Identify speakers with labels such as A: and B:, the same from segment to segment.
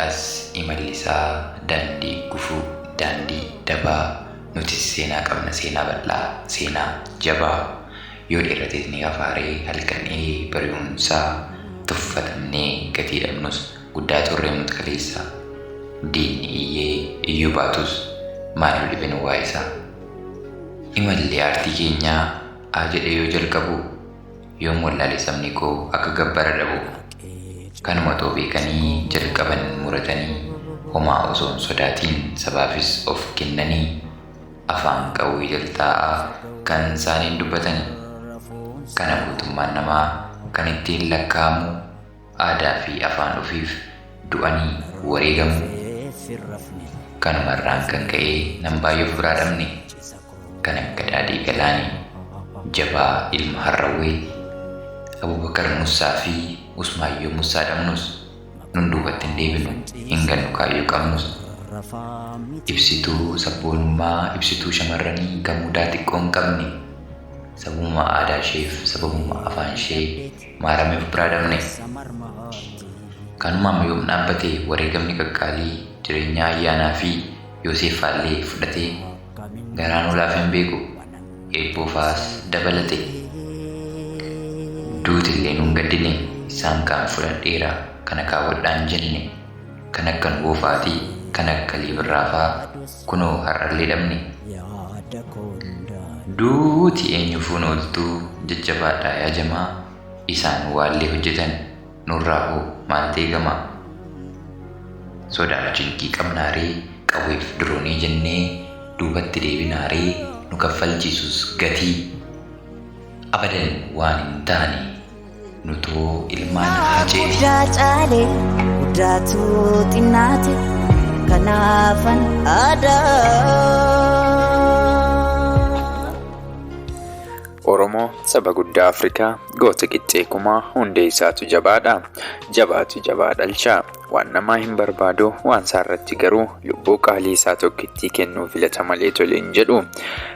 A: as imallisaa daandii gufuu daandii dabaa nutis seenaa qabna seenaa bal'aa seenaa jabaa yoo dheerates ni hafaaree halkanee bari'uunsaa tuffatamnee gatii dhabnus guddaa turreem nuti kaleessa diinni iyyee iyyuu baatus maal nu dhibe nu waa'isaa imalli aartii keenyaa A jedhee yoo jalqabu yoom wallaale sabni koo akka gabbara dhabu. Kanuma otoo beekanii jalqaban muratanii homaa osoo hin sodaatiin sabaafis of kennanii afaan qawwee jal taa'aa kan isaaniin dubbatani. Kana gootummaan namaa kan ittiin lakkaa'amu aadaa fi afaan ofiif du'anii wareegamuu. Kanumarraan kan ka'e nam baay'ee of biraa dhabne. Kan akka Daadhii Galaanii, Jabaa Ilma Harrawwee, Abubakar Mussaa fi Usmaayyoo Mussaa dhabnus nun duubatti hin deebinu, hin gannu kaayyoo qabnus. Ibsituu sabboonummaa, ibsituu shamarranii kan mudaa xiqqoo hin qabne, sababuma aadaa isheef, sababuma afaan ishee maaramee of biraa dhabne. Kanuma amma yoom dhaabbate wareegamni qaqqaalii Jireenyaa Ayyaanaa fi Yooseef faallee fudhatee garaa nuu laafee hin beeku eebboo fa'aas dabalate. Duuti illee nuun gaddine isaan kaan fudhadheera kana kaawwadhaan jenne kan akka Nugoo fa'aati kan akka Alii Birraa fa'aa kunoo har'allee dhabne. Duuti eenyuufuu hin ooltuu jajjabaadhaa yaa jamaa isaan waallee hojjetan nurraa hoo maaltu eegama? Sodaaf cinqii qabnaa ree qawweef diroonii jennee duubatti deebinaa ree nu kaffalchiisus gatii abadan waan hin taane nutoo ilmaan Haceeti.
B: Guddaa caale guddaatu xinnaate kanaafan aadaa.
C: Oromoo saba guddaa Afrikaa goota qixxee kumaa hundee isaatu jabaadha. Jabaatu jabaa dhalcha. Waan namaa hin barbaadu waan isaarratti garuu lubbuu qaalii isaa tokkittii kennuu filata malee tole hin jedhu.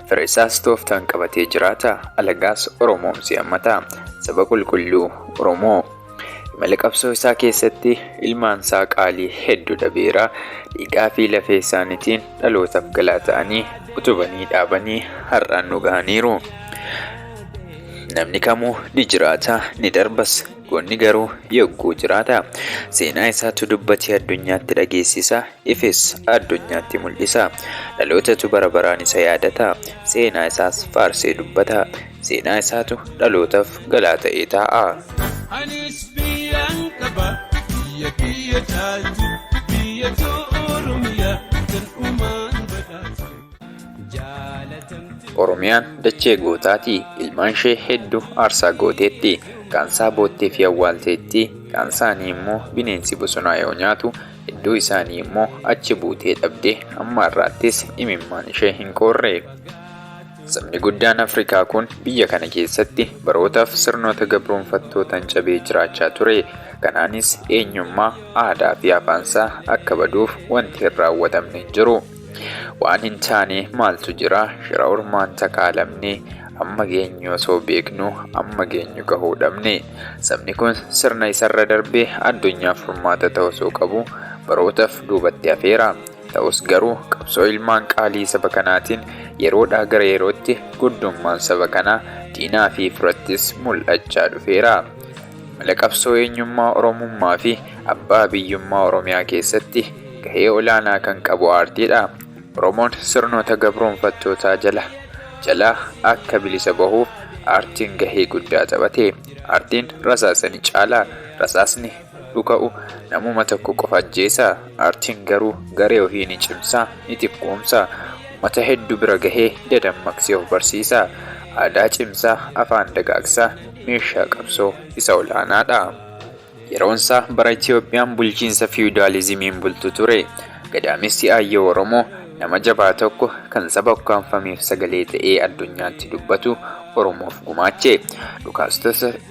C: Fira isaas tooftaan qabatee jiraata. Alagaas Oromoomsee hammata. Saba qulqulluu Oromoo. Imala qabsoo isaa keessatti ilmaan isaa qaalii hedduu dhabeera. Dhiigaa fi lafee isaaniitiin dhalootaaf galaa ta'anii utubanii dhaabanii har'aan nu gahaniiru. Namni kamuu ni jiraata, ni darbas. Goonni garuu yogguu jiraata. Seenaa isaatu dubbatee addunyaatti dhageessisa, ifes addunyaatti mul'isa. Dhalootatu bara baraan isa yaadata, seenaa isaas faarsee dubbata. Seenaa isaatu dhalootaf galaa ta'ee taa'a.
D: Anis biyyaan qaba biyya kiyya caaltu biyya too Oromiyaa tan uumaan badhaate jaalatamte.
C: Oromiyaan dachee gootaati. Ilmaan ishee heddu aarsaa gooteetti. Kaansaa boottee fi awwaalteetti. Kaansaanii immoo bineensi bosonaa yoo nyaatu, hedduu isaanii immoo achi buutee dhabde hamma har'aattis imimmaan ishee hin qoorre. Sabni guddaan Afrikaa kun biyya kana keessatti barootaaf sirnoota gabroomfattootaan cabee jiraachaa ture. Kanaanis eenyummaa, aadaa fi afaansaa akka baduuf wanti hin raawwatamne hin jiru. Waan hin taane maaltu jira? Shira ormaan takaalamne, amma geenyu osoo beeknuu amma geenyu gahuu dhabne. Sabni kun sirna isarra darbee addunyaaf furmaata ta'u osoo qabuu barootaf duubatti hafeera. Ta'us garuu qabsoo ilmaan qaalii saba kanaatiin yeroodhaa gara yerootti guddummaan saba kanaa diinaa fi firattis mul'achaa dhufeera. Mala qabsoo eenyummaa Oromummaa fi abbaa biyyummaa Oromiyaa keessatti gahee olaanaa kan qabu aartiidha. Oromoon sirnoota gabroomfattootaa jala jalaa akka bilisa bahuuf aartiin gahee guddaa taphate. Aartiin rasaasa ni caala. Rasaasni dhuka'u namuma tokko qofa ajjeesa. Aartiin garuu garee ofii ni cimsa, ni xiqqoomsa. Ummata heddu bira gahee dadammaqsee of barsiisa. Aadaa cimsa, afaan dagaagsa, meeshaa qabsoo isa olaanaadha. Yeroonsaa bara Itiyoophiyaan bulchiinsa fiwudaalizimiin bultu ture. Gadaamessi Aayyoo Oromoo nama jabaa tokko kan saba ukkaamfameef sagalee ta'ee addunyaatti dubbatu Oromoof gumaache.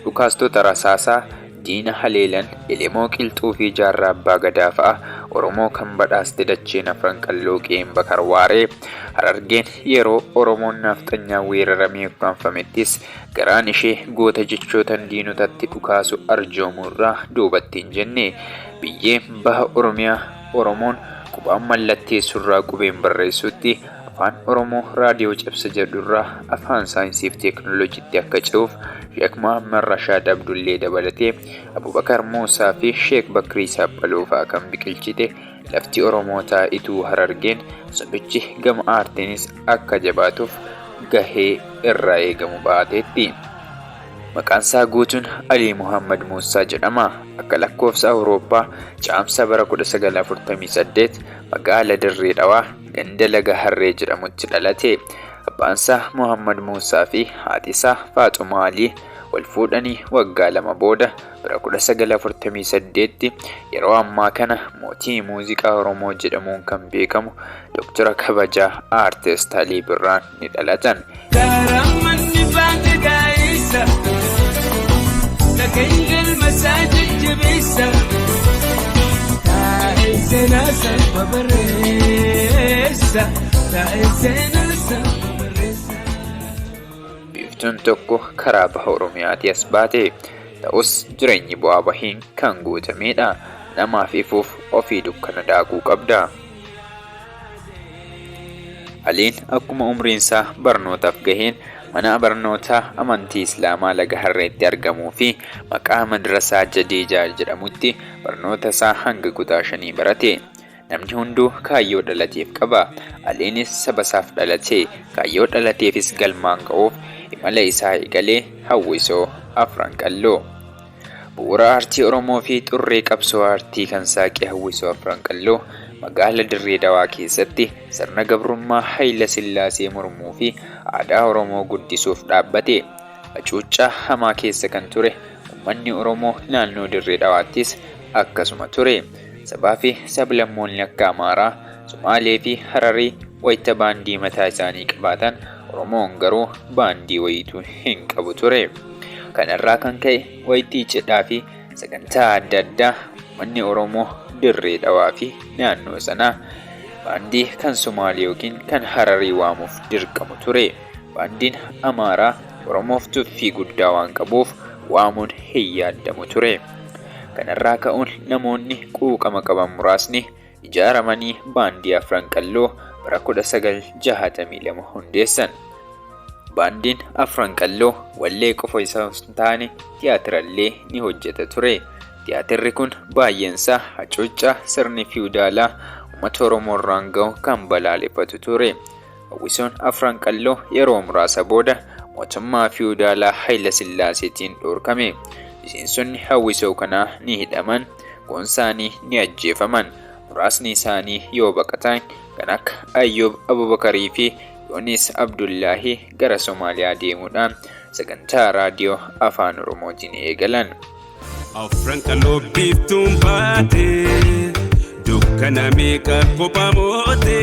C: Dhukaastota rasaasaa diina haleelan Elemoo Qilxuu fi Jaarraa Abbaa Gadaa fa'a Oromoo kan badhaaste dacheen Afran Qalloo qe'een Bakar Waaree, Harargeen yeroo Oromoon naafxanyaan weeraramee ukkaamfamettis garaan ishee goota jechootan diinotatti dhukaasu arjoomuurraa duubatti hin jenne. Biyyeen baha Oromiyaa Oromoon qubaan mallatteessurraa qubeen barreessuutti, Afaan Oromoo raadiyoo cabsa jedhurraa afaan saayinsiif teeknooloojiitti akka ce'uuf Sheek Muhammad Rashaad Abdullee dabalatee Abubakar Muusaa fi Sheek Bakrii Saaphaloo fa'aa kan biqilchite lafti Oromootaa Ituu Harargeen sabichi gama aartiinis akka jabaatuuf gahee irraa eegamu ba'ateetti. Maqaansaa guutuun Alii Muhammad Muussaa jedhama. Akka lakkoofsa Awurooppaa Caamsaa bara 1948 magaala Dirree Dhawaa ganda Laga Harree jedhamutti dhalate. Abbaansaa Muhammad Muussaa fi haatisaa Faaxumaa Alii wal fuudhanii waggaa 2 booda bara 1948tti yeroo ammaa kana mootii muuziqaa Oromoo jedhamuun kan beekamu Doktora kabajaa Aartist Alii Birraan ni dhalatan.
D: Karaa manni baate gaa'isa, dhagahin galma isaa jajjabeessa, taa'ee seenaa salpha barreessa, taa'ee seenaa salpha barreessa.
C: Biiftuun tokko karaa baha Oromiyaatii as baate. Ta'us jireenyi bu'aa bahiin kan guutameedha. Namaaf ifuuf ofii dukkana daakuu qabda. Aliin akkuma umriinsaa barnootaaf gaheen mana barnootaa amantii Islaamaa Laga Harreetti argamuu fi maqaa Madrasaa Jadeejaa jedhamutti barnoota isaa hanga kutaa 5 barate. Namni hunduu kaayyoo dhalateef qaba. Aliinis sabasaaf dhalate. Kaayyoo dhalateefis galmaan ga'uuf imala isaa eegalee hawwisoo Afran Qalloo. Bu'uura aartii Oromoo fi xurree qabsoo aartii kan saaqe hawwisoo Afran Qalloo magaala Dirree Dawaa keessatti sirna gabrummaa Hayila Sillaasee mormuu fi aadaa Oromoo guddisuuf dhaabbate. Hacuuccaa hamaa keessa kan ture uummanni Oromoo naannoo Dirree Dhawaattis akkasuma ture. Sabaa fi sablammoonni akka Amaaraa, Sumaalee fi Hararii wayita baandii mataa isaanii qabaatan Oromoon garuu baandii wayiituu hin qabu ture. Kanarraa kan ka'e wayitii cidhaa fi sagantaa adda addaa uummanni Oromoo Dirree Dhawaa fi naannoo sanaa baandii kan Sumaalee yookiin kan Hararii waamuuf dirqamu ture. Baandiin Amaaraa Oromoof tuffii guddaa waan qabuuf waamuun hin yaaddamu ture. Kanarraa ka'uun namoonni quuqama qaban muraasni ijaaramanii baandii Afran Qalloo bara 1962 hundeessan. Baandiin Afran Qalloo wallee qofa isa hin taane tiyaatirallee ni hojjeta ture. Tiyaatirri kun baay'eensaa hacuuccaa sirni fiwudaalaa uummata Oromoo irraan ga'u kan balaaleffatu ture. Hawwisoon Afran Qalloo yeroo muraasa booda mootummaa fiwudaalaa Hayila Sillaaseetiin dhoorkame. Miseensonni hawwisoo kanaa ni hidhaman, kuun isaanii ni ajjeefaman. Muraasni isaanii yoo baqatan kan akka Ayyuub Abubakarii fi Yoonis Abdullaahii gara Somaaliyaa deemuudhaan sagantaa raadiyoo Afaan Oromootiin eegalan.
D: Afran Qalloo biiftuun baate, dukkana meeqa kophaa moote,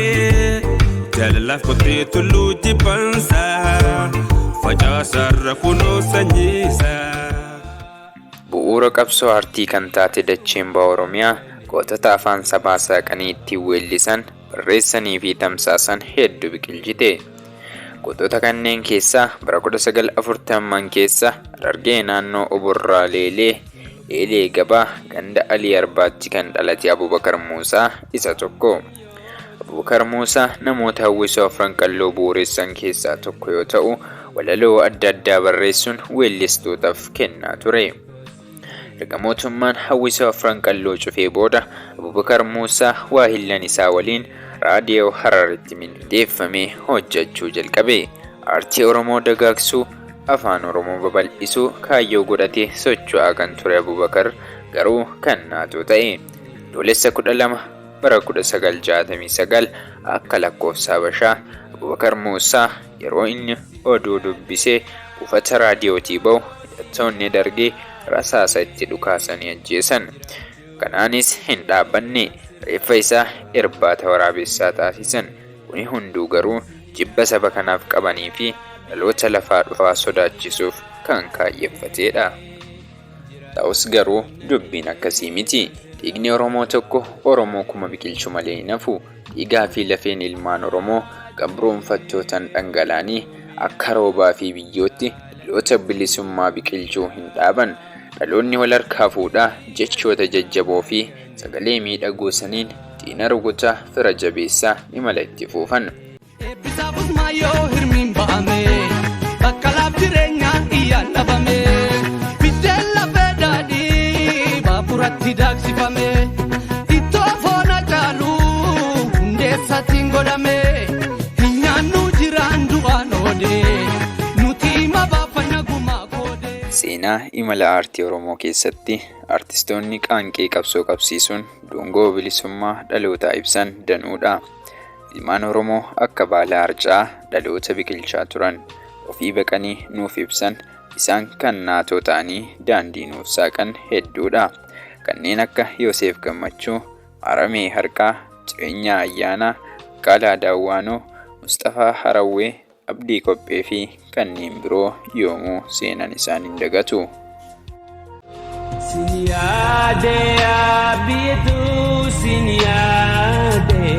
D: jaalalaaf qottee tulluu jibbansaa, facaasaarra kunoo sanyiisaa.
C: Bu'uura qabsoo aartii kan taate dacheen baha Oromiyaa gootota afaan sabaa saaqanii ittiin weellisan, barreessanii fi tamsaasan hedduu biqilchite. Gootota kanneen keessaa bara 1940 keessa Harargee naannoo Oborraa Leelee, Eelee Gabaa ganda Alii Arbaatti kan dhalate Abubakar Muusaa isa tokko. Abubakar Muusaa namoota hawwisoo Afran Qalloo bu'uuressan keessaa tokko yoo ta'u, walaloo adda addaa barreessuun weellistootaaf kennaa ture. Erga mootummaan hawwisoo Afran Qalloo cufee booda Abubakar Muusaa waahillan isaa waliin raadiyoo Hararitti mindeeffamee hojjechuu jalqabe. Aartii Oromoo dagaagsuu, afaan Oromoo babal'isuu kaayyoo godhatee socho'aa kan ture Abubakar garuu kan naatoo ta'e. Adoolessa 12 bara 1969 akka lakkoofsa Habashaa Abubakar Muusaa yeroo inni oduu dubbisee buufata raadiyootii ba'u hidhattoonni Dargii rasaasa itti dhukaasanii ajjeesan. Kanaanis hin dhaabbanne, reeffa isaa irbaata waraabessaa taasisan. Kuni hunduu garuu jibba saba kanaaf qabanii fi dhaloota lafaa dhufaa sodaachisuuf kan kaayyeffateedha. Ta'us garuu dubbiin akkasii miti. Dhiigni Oromoo tokko Oromoo kuma biqilchu malee hin hafu. Dhiigaa fi lafeen ilmaan Oromoo gabroonfattootaan dhangala'anii akka roobaa fi biyyootti dhaloota bilisummaa biqilchuu hin dhaaban. Dhaloonni wal harkaa fuudhaa jechoota jajjaboo fi sagalee miidhagoo saniin diina rukutaa fira jabeessaa imala itti fuufan.
E: Eebbisaaf Usmaayyoo hirmiin ba'ame bakka laaf jireenyaa iyyaan dhabame biddeen lafee daadhii baaburatti daaksifame ittoo foon caalu hundeessatiin godhame hin nyaannu jiraan du'aan oode nuti hima baafanna gumaa koode.
C: Seenaa imala aartii Oromoo keessatti artistoonni qaanqee qabsoo qabsiisuun dungoo bilisummaa dhalootaa ibsan danuudha. Ilmaan Oromoo akka baala harca'aa dhaloota biqilchaa turan. Ofii baqanii nuuf ibsan isaan kan naatoo ta'anii daandii nuuf saaqan hedduudha. Kanneen akka Yoseef Gammachuu, Maaramee Harqaa, Jireenyaa Ayyaanaa, Baqqalaa Daawwaanoo, Musxafaa Harawwee, Abdii Qophee fi kanneen biroo yoomuu seenaan isaan hin dagatu.
D: Sin yaade abbiitu sin yaade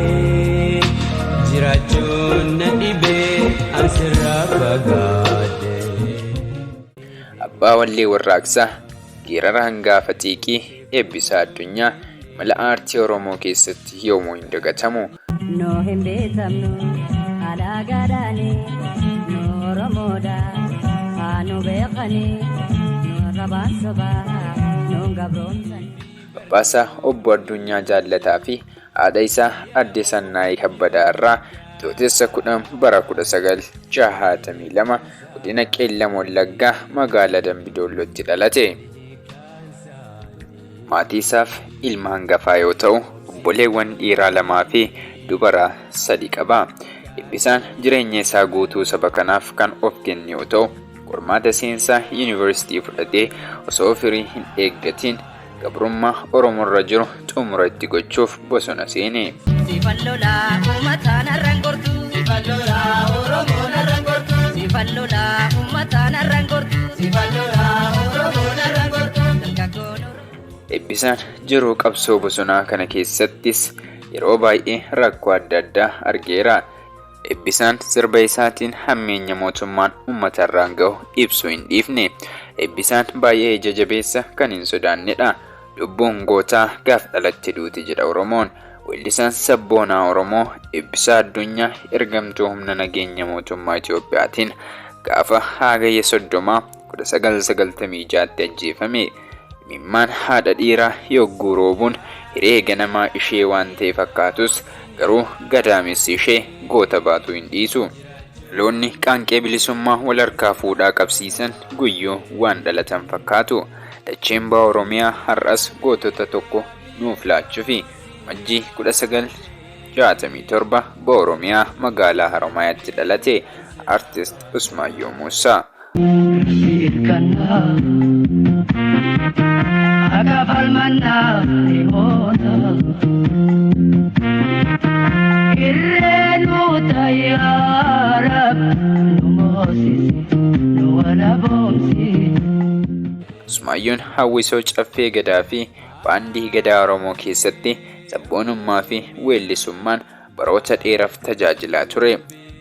D: jiraachuun na dhibee ansirraa fagaadhe.
C: Abbaa Wallee Warraaqsaa, Geerara Hangafa Xiiqii, Eebbisaa Addunyaa imala aartii Oromoo keessatti yoomuu hin dagatamu.
B: No hin beekamnu alaagaadhaani nu Oromoodha haa nu beekani nu rabaan sobaa nu gabroomsani.
C: Abbaasaa Obbo Addunyaa Jaallataa fi haadha isaa Aadde Sannaayii Kabbadaa irraa Bitootessa 10 bara 1962 godina Qeellam Wallaggaa magaalaa Dambidoollootti dhalate. Maatii isaaf ilma hangafaa yoo ta'u, obboleewwan dhiiraa lamaa fi dubara sadi qaba. Eebbisaan jireenya isaa guutuu saba kanaaf kan of kenne yoo ta'u, qormaata seensaa yuunivarsiitii fudhatee osoo firii hin eeggatiin gabrummaa Oromoorra jiru xumura itti gochuuf bosona seene.
B: Sifan lolaa uummataan har'aan gortu. Sifan lolaa Oromoon har'aan gortu. Sifan lolaa uummataan har'aan gortu. Sifan lolaa Oromoon har'aan gortu. Dargaggoon Oromoo.
C: Eebbisaan jiruu qabsoo bosonaa kana keessattis yeroo baay'ee rakkoo adda addaa argeera. Eebbisaan sirba isaatiin hammeenya mootummaan uummatarraan gahu ibsuu hin dhiifne. Eebbisaan baay'ee ija jabeessa kan hin sodaannedha. Lubbuun gootaa gaaf dhalatte duuti jedha Oromoon. Weellisaan sabboonaa Oromoo Eebbisaa Addunyaa ergamtuu humna nageenya mootummaa Itoophiyaatiin gaafa Hagayya 30 1996tti ajjeefame. Imimmaan haadha dhiiraa yogguu roobuun hiree ganamaa ishee waan ta'e fakkaatus garuu gadaamessi ishee goota baatuu hin dhiisu. Dhaloonni qaanqee bilisummaa wal harkaa fuudhaa qabsiisan guyyuu waan dhalatan fakkaatu. Dacheen baha Oromiyaa har'as gootota tokko nuuf laachuufi. Amajjii 1967 baha Oromiyaa magaalaa Haromaayaatti dhalate Artist Usmaayyoo Muusaa.
E: Irkannaa akka falmannaa dhimoota irree nu tayyaara nu moosisi nu walaboomsi.
C: Usmaayyoon hawwisoo Caffee Gadaa fi Baandii Gadaa Oromoo keessatti sabboonummaa fi weellisummaan baroota dheeraaf tajaajilaa ture.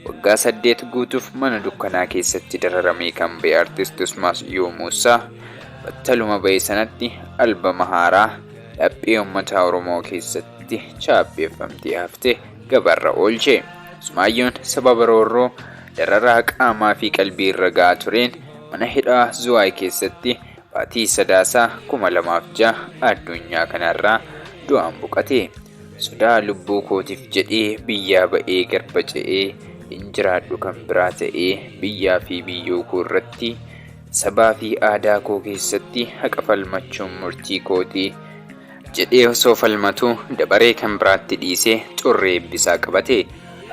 C: Waggaa 8 guutuuf mana dukkanaa keessatti dararamee kan ba'e Artist Usmaayyoo Muusaa battaluma ba'e sanatti albama haaraa laphee uummata Oromoo keessatti chaappeeffamtee hafte gabaarra oolche. Usmaayyoon sababa roorroo dararaa qaamaa fi qalbii irra ga'aa tureen mana hidhaa Zuwaay keessatti baatii Sadaasaa 2006 addunyaa kanarraa du'aan boqote. Sodaa lubbuu kootiif jedhee biyyaa ba'ee garba ce'ee hin jiraadhu kan biraa ta'ee biyyaa fi biyyoo koo irratti sabaa fi aadaa koo keessatti haqa falmachuun murtii kootii jedhee osoo falmatuu dabaree kan biraatti dhiisee xurree eebbisaa qabate.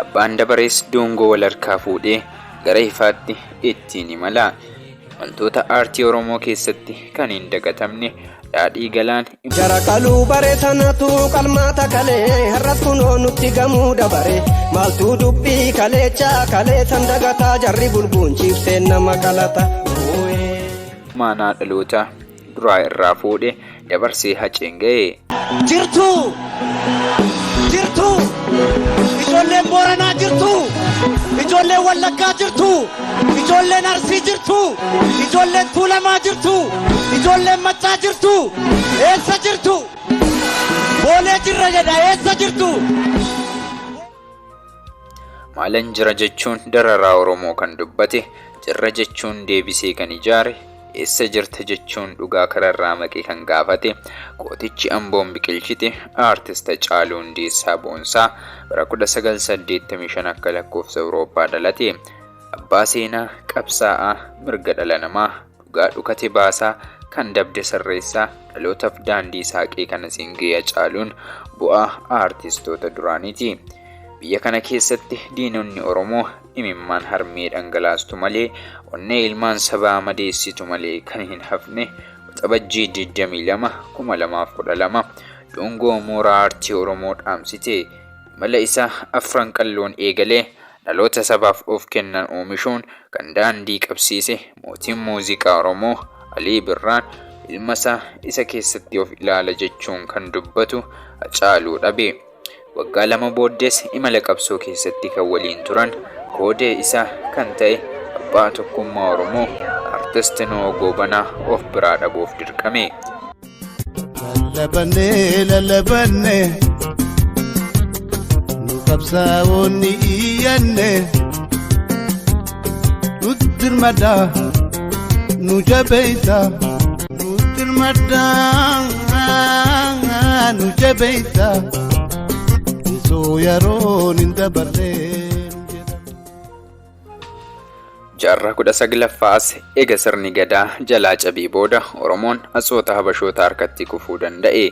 C: Abbaan dabarees dungoo wal harkaa fuudhee gara ifaatti ittiin imala. Wantoota aartii Oromoo keessatti kan hin dagatamne Daadhii Galaan
F: Jara qaluu bare sanatu qalmaata kalee har'as kunoo nutti gamuu dabare maaltu dubbii kaleechaa kalee san dagataa jarri bulguun ciibseen nama qalata.
C: Maanaa dhaloota duraa irraa fuudhe dabarsee Haceen ga'e.
G: Jirtu! Jirtu! Ijoolleen Booranaa jirtu! Ijoolleen Wallaggaa jirtu! Ijoolleen Arsii jirtu! Ijoolleen Tuulamaa jirtu! Ijoolleen Maccaa jirtu! Eessa jirtu? Boolee jirra jedha, eessa jirtu?
C: Maalan jira jechuun dararaa Oromoo kan dubbate, jirra jechuun deebisee kan ijaare, eessa jirta jechuun dhugaa kararraa maqee kan gaafate, gootichi Amboon biqilchite Aartist Hacaaluu Hundeessaa Boonsaa bara 1985 akka lakkoofsa Awurooppaa dhalate. Abbaa seenaa, qabsaa'aa mirga dhala namaa, dhugaa dhukate baasaa, kan dabde sirreessaa, dhalootaf daandii saaqee kan asiin ga'e Hacaaluun bu'aa aartistoota duraaniiti. Biyya kana keessatti diinonni Oromoo imimmaan harmee dhangalaastu malee, onnee ilmaan sabaa madeessitu malee kan hin hafne Waxabajjii 22, 2012 dungoo mooraa aartii Oromoo dhaamsite. Imala isaa Afran Qalloon eegalee dhaloota sabaaf of kennan oomishuun kan daandii qabsiise mootiin muuziqaa Oromoo Alii Birraan ilmasaa isa keessatti of ilaala jechuun kan dubbatu Hacaaluu dhabe. Waggaa lama booddees imala qabsoo keessatti kan waliin turan koodee isaa kan ta'e abbaa tokkummaa Oromoo Artist Nuhoo Goobanaa of biraa dhabuuf dirqame.
H: Lallabannee lallabannee nu qabsaa'oonni iyyanne nutti dirmadhaa nu jabeessaa nutti dirmadhaa nu jabeessaa osoo yeroon hin dabarree.
C: Jaarraa 19ffaa as ega sirni Gadaa jalaa cabee booda Oromoon atsoota Habashoota harkatti kufuu danda'e.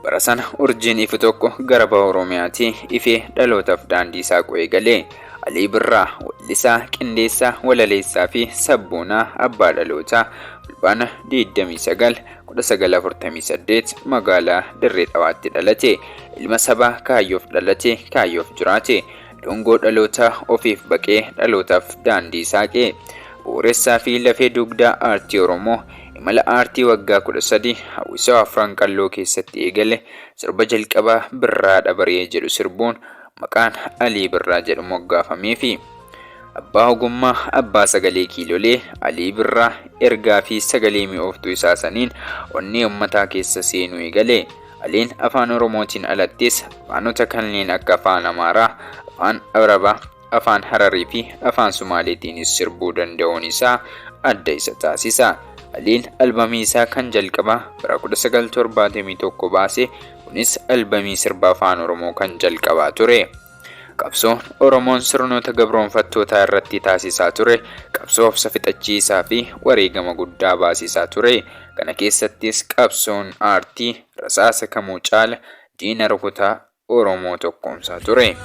C: Bara sana urjiin ifu tokko gara baha Oromiyaatii ifee dhalootaf daandii saaquu eegale. Alii Birraa, weellisaa, qindeessaa, walaleessaa fi sabboonaa abbaa dhalootaa Fulbaana 29, 1948 magaalaa Dirree Dhawaatti dhalate. Ilma sabaa kaayyoof dhalate, kaayyoof jiraate. Dungoo dhalootaa ofiif baqee dhalootaaf daandii saaqe. Bu'uuressaa fi lafee dugdaa aartii Oromoo imala aartii waggaa 13 hawwisoo Afran Qalloo keessatti eegale sirba jalqabaa Birraa Dhabaree jedhu sirbuun maqaan Alii Birraa jedhu moggaafameefi. Abbaa ogummaa, abbaa sagalee kiilolee, Alii Birraa ergaa fi sagalee mi'ooftuu isaa saniin onnee ummataa keessa seenuu eegale. Aliin Afaan Oromootiin alattis afaanota kanneen akka Afaan Amaaraa, Afaan Arabaa, Afaan Hararii fi Afaan Sumaaleetiinis sirbuu danda'uun isaa adda isa taasisa. Aliin albamii isaa kan jalqabaa bara 1971 baase, kunis albamii sirba Afaan Oromoo kan jalqabaa ture. Qabsoon Oromoon sirnoota gabroomfattootaa irratti taasisaa ture qabsoo obsa fixachiisaa fi wareegama guddaa baasisaa ture. Kana keessattis qabsoon aartii rasaasa kamuu caala diina rukutaa Oromoo tokkoomsaa ture.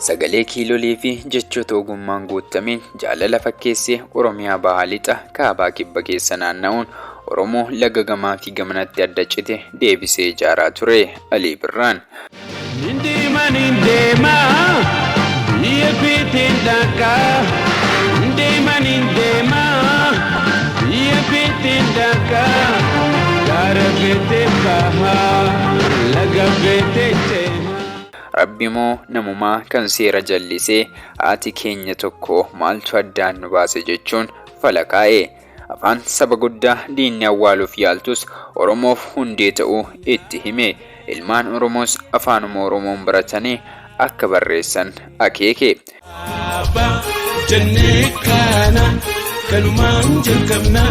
C: Sagalee kiilolee fi jechoota ogummaan guuttameen jaalala fakkeessee Oromiyaa bahaa lixa kaabaa kibba keessa naanna'uun Oromoo laga gamaa fi gamanatti adda cite deebisee ijaaraa ture Alii Birraan.
D: Nin deema nin deema biyya feeteen dhaqa. Nin deema nin deema biyya feeteen dhaqa. Gaara feeteen baha laga feeteen ceha.
C: Rabbi moo namumaa kan seera jallisee haati keenya tokko maaltu addaan nu baase jechuun fala kaa'e. Afaan saba guddaa diinni awwaaluuf yaaltus Oromoof hundee ta'uu itti hime. Ilmaan Oromoos afaanuma Oromoon baratanii akka barreessan akeeke.
D: Abbaa jennee kaana kanumaan jalqabna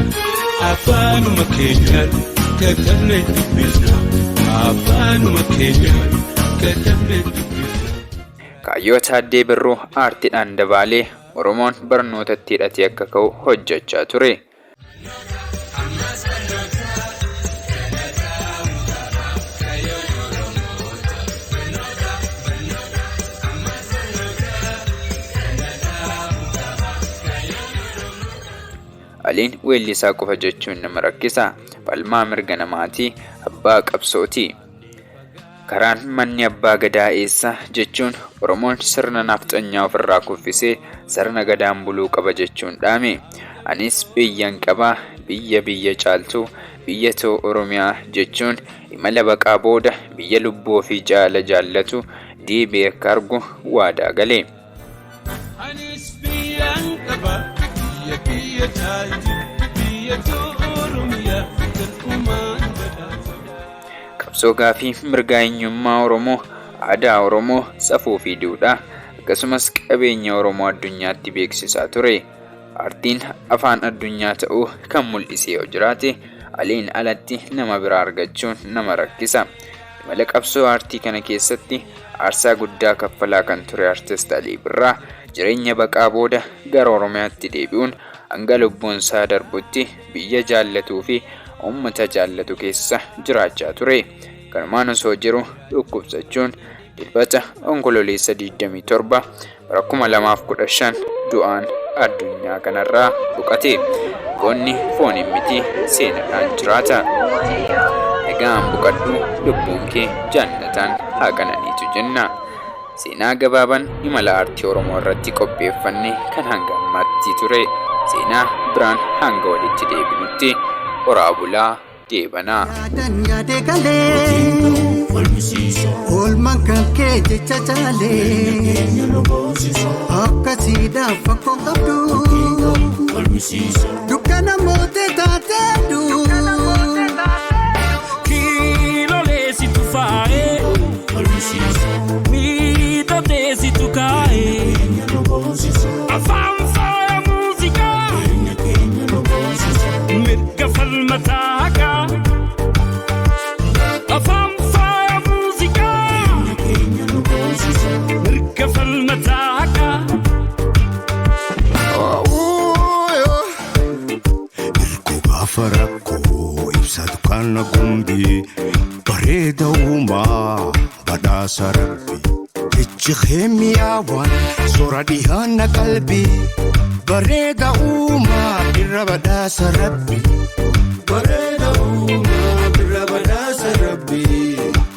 D: afaanuma keenyaan katabne dubbisna afaanuma keenyaan katabne dubbisna.
C: Kaayyoo Taaddee Birruu aartiidhaan dabaalee Oromoon barnootatti hidhatee akka ka'u hojjechaa ture. Aliin weellisaa qofa jechuun nama rakkisa. Falmaa mirga namaati, abbaa qabsooti. Karaan manni abbaa gadaa eessa jechuun Oromoon sirna nafxanyaa ofirraa kuffisee sirna gadaan buluu qaba jechuun dhaame. Anis biyyan qaba, biyya biyya caaltu, biyya too Oromiyaa jechuun imala baqaa booda biyya lubbuu ofii caala jaallatu deebi'ee akka argu waadaa gale.
D: Anis biyyan qaba, biyya biyya caaltu, biyya too Oromiyaa jal'umaan badhaafama.
C: Qabsoo gaafii mirgaa eenyummaa Oromoo, aadaa Oromoo, safuu fi duudhaa akkasumas qabeenya Oromoo addunyaatti beeksisaa ture. Aartiin afaan addunyaa ta'uu kan mul'ise yoo jiraate Aliin alatti nama biraa argachuun nama rakkisa. Imala qabsoo aartii kana keessatti aarsaa guddaa kaffalaa kan ture Artist Alii Birraa jireenya baqaa booda gara Oromiyaatti deebi'uun hanga lubbuun isaa darbutti biyya jaallatuu fi uummata jaallatu keessa jiraachaa ture. Kanumaan osoo jiru dhukkubsachuun Dilbata Onkololeessa 27 bara 2015 du'aan addunyaa kanarraa boqate. Goonni fooniin miti seenadhaan jiraata. Nagaan boqadhu, lubbuun kee jannataan haa qananiitu jenna. Seenaa gabaaban imala aartii Oromoo irratti qopheeffanne kan hanga ammaatti ture. Seenaa biraan hanga walitti deebinutti horaa bulaa deebanaa.
I: Yaadan yaadee galee oolmaan kan kee jecha caalee akkasiidhaaf fakkoon qabdu dukkana mootee taateedu.
J: Kiilolee situ faayee, miidhagdee situ kaayee, afaan faaya muuziqaa, mirga falmataa kaa, afaan faaya muuziqaa, mirga falmataa kaa.
K: Irkoo gaafa rakkoo ibsa dukkaana gumbii bareeda uumaa badhaasa rabbi. Ijji kee mi'aawaan soora dhiyaana qalbii bareeda uumaa irra badhaasa rabbi. Bareeda uumaa birra badhaasa rabbi.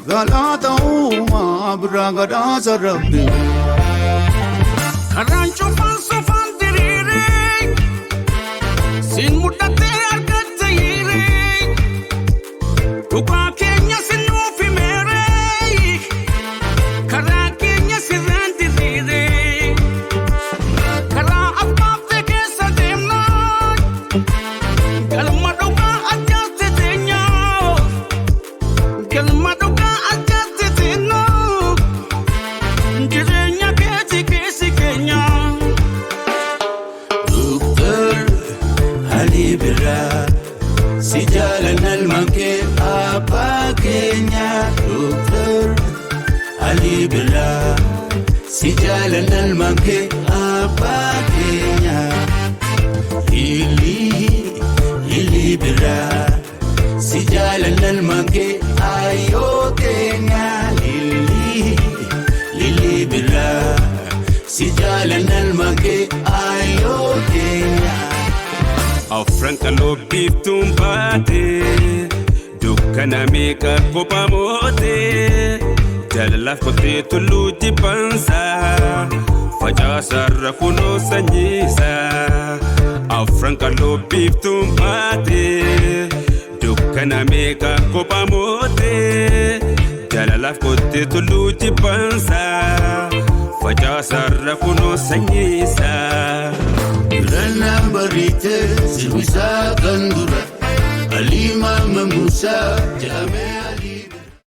K: Galata uumaa birra badhaasa rabbi.
J: Karaan cufaan sofaan diriiree, siin mudhattee argatte hiiree, dhugaa keenya sin nuuf himeeree, karaa keenya sirraan diriiree, karaa abbaafte keessa deemnaa, galma dhugaa ajjaaste teenyaa, galma dhugaa ajjaaste teenyaa, jireenya keeti keessi keenya.
D: Doktor Ali Birraa si jaalanna ilmaan kee abbaa keenya. Doktor Ali Birraa si jaalanna ilmaan kee abbaa keenya. Lili Lili Birraa si jaalanna ilmaan kee ayyoo keenya. Lili Lili Birraa si jaalanna ilmaan kee ayyoo keenya.
J: Afran qaloo biiftuun baate, dukkana meeqa kophaa moote, jaalalaaf qottee tulluu jibbansaa, facaasaarra kunoo sanyiisaa. Afran qaloo biiftuun baate, dukkana meeqa kophaa moote, jaalalaaf qottee tulluu jibbansaa, facaasaarra kunoo sanyiisaa.
K: Irrannaan bariite sirbisaa kan dura Aliimaa Mamuusaa jedhamee.